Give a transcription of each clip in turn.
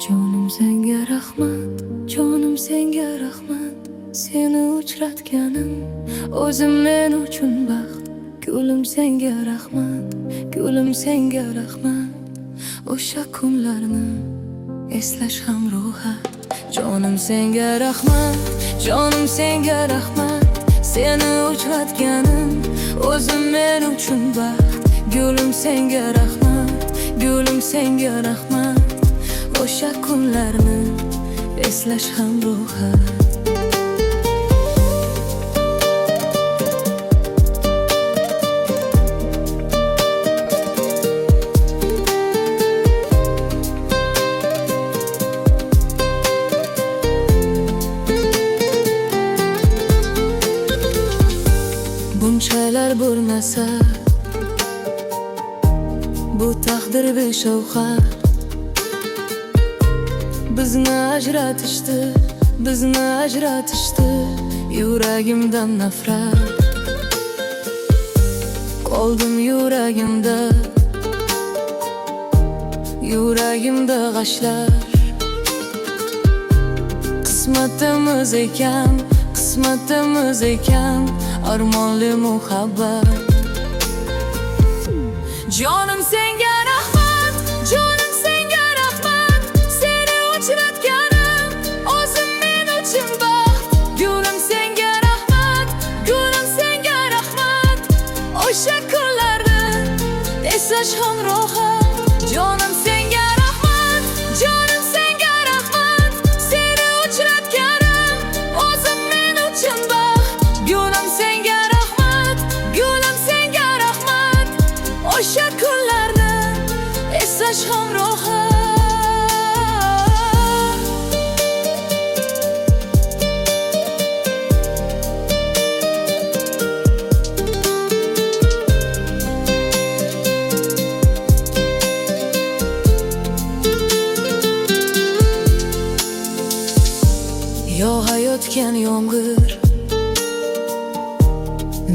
Jonim senga rahmat, jonim senga rahmat. Seni uchratganim o'zim men uchun baxt. Gulim senga rahmat, gulim senga rahmat. O'sha kunlarni eslash ham rohat. Jonim senga rahmat, jonim senga rahmat. Seni uchratganim o'zim men uchun baxt. Gulim senga rahmat, gulim senga rahmat. O'sha kunlarni eslash ham rohat. Bunchalar bo'lmasa, bu taqdir beshafqat. Bizni ajratishdi, bizni ajratishdi. Yuragimdan nafrat qoldim yuragimda, yuragimda g'ashlar. Qismatimiz ekan, qismatimiz ekan armonli muhabbat. Jonim senga rahmat, jonim senga rahmat. Seni uchratganim o'zim men uchun baxt. Gulim senga rahmat, gulim senga rahmat. O'sha kunlarni eslash ham rohat. Jonim senga rahmat, jonim senga rahmat. Seni uchratganim o'zim men uchun baxt. Gulim senga rahmat, gulim senga rahmat. O'sha kunlarni eslash ham rohat. Yog'ayotgan yomg'ir,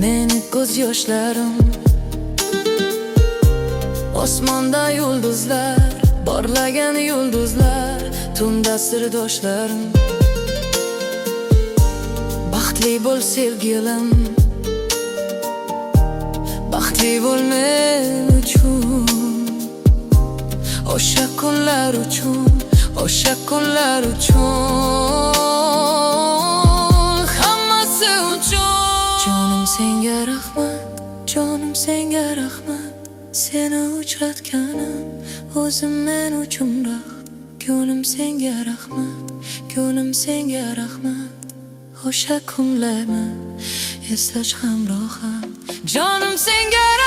meni ko'z yoshlarim. Osmonda yulduzlar, porlagan yulduzlar, tunda sirdoshlarim. Baxtli bo'l, sevgilim, baxtli bo'l men uchun. O'sha kunlar uchun, o'sha kunlar uchun, hammasi uchun. Jonim senga rahmat, jonim senga rahmat. Seni uchratganim o'zim men uchun baxt. Gulim senga rahmat, gulim senga rahmat. O'sha kunlarni eslash ham rohat. Jonim senga.